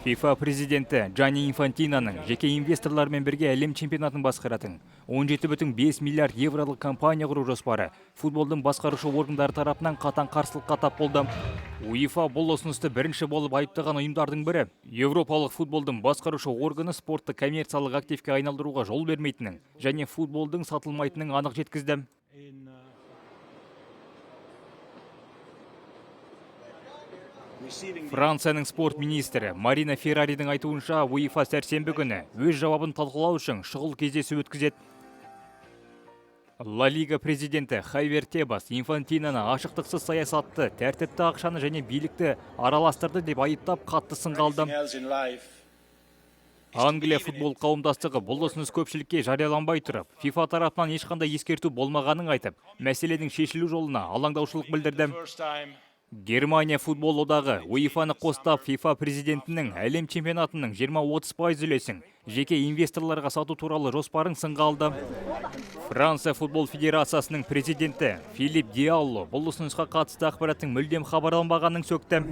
ФИФА президенті Джанни Инфантиноның жеке инвесторлармен бірге әлем чемпионатын басқаратын 17,5 миллиард евролық компания құру жоспары футболдың басқарушы органдары тарапынан қатаң қарсылыққа тап болды. УЕФА бұл ұсынысты бірінші болып айыптаған ұйымдардың бірі. Еуропалық футболдың басқарушы органы спортты коммерциялық активке айналдыруға жол бермейтінін және футболдың сатылмайтынын анық жеткізді. Францияның спорт министрі Марина Ферраридің айтуынша, УЕФА сәрсенбі күні өз жауабын талқылау үшін шұғыл кездесу өткізеді. Ла Лига президенті Хавьер Тебас Инфантиноны ашықтықсыз саясатты, тәртіпті, ақшаны және билікті араластырды деп айыптап, қатты сынға алды. Англия футбол қауымдастығы бұл ұсыныс көпшілікке жарияланбай тұрып, ФИФА тарапынан ешқандай ескерту болмағанын айтып, мәселенің шешілу жолына алаңдаушылық білдірді. Германия футбол одағы УЕФАны қостап, ФИФА президентінің әлем чемпионатының 20-30% үлесін жеке инвесторларға сату туралы жоспарын сынға алды. Франция футбол федерациясының президенті Филипп Диалло бұл ұсынысқа қатысты ақпараттың мүлдем хабарланбағанын сөкті.